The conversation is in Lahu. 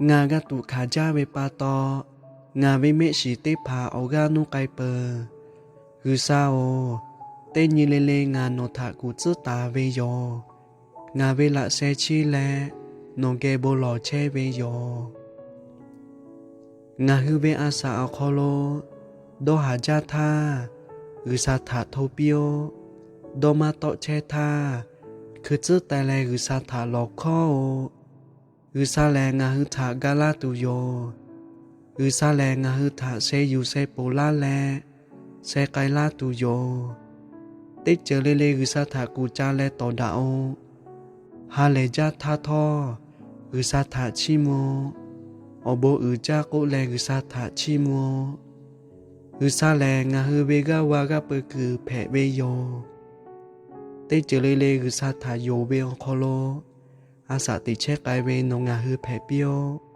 Ngaˬ g'a tuꞈ hkanˍ jaˇ ve pa taw, ngaˬ ve mehˆ shiˍ teˇ hpaˍ awˬ g'aˇ nuˇ k'ai peuˬ. G'uiˬsha-oˬ, teˇ nyi le le ngaˬ nawˬ htaꞈ kuˬ tcuhˉ taˍ ve yoˬ. Ngaˬ ve laꞈ sheh chiˇ leh nawˬ geh bon lawˬ chehˇ ve yoˬ. Ngaˬ hui ve a shaꞈ awˬ hk'aw lo dawˇ haˍ jaˇ htaˇ, G'uiˬsha htaꞈ hto piˇ-oˆ. Dawˇ maˇ tawˆ chehˇ htaˇ, hkui tcuhˉ taiˍ leh G'uiˬsha htaꞈ lawˬ hkawˉ-oˆ. G'uiˬsha lehˬ ngaˬ hui htaꞈ ga laˇ tuˬ yoˬ. G'uiˬsha lehˬ ngaˬ hui htaꞈ sheh yuˬ sheh poˍ laˇ leh sheh k'ai laˇ tuˬ yoˬ. Teˇ ceuˬ le le G'uiˬsha htaꞈ kuˬ ca leh tawˍ daꞈ-oꞈ. Ha lehˬ jaˇ htaˇ htawˇ, G'uiˬsha htaꞈ chiˇ mvuh-oˆ. Awˬ bon uiˍ jaˇ k'oˆ leh G'uiˬsha htaꞈ chiˇ mvuh-oˆ. G'uiˬsha lehˬ ngaˬ hui ve g'aˇ va g'aˇ peu kuiˬ hpehꞈ ve yoˬ. Teˇ ceuˬ le le G'uiˬsha htaꞈ yonˍ ve awˬ hk'aw lo, a shaꞈ teꞈ chehˇ k'ai ve nawˬ ngaˬ hui hpehꞈ piˇ-oˆ.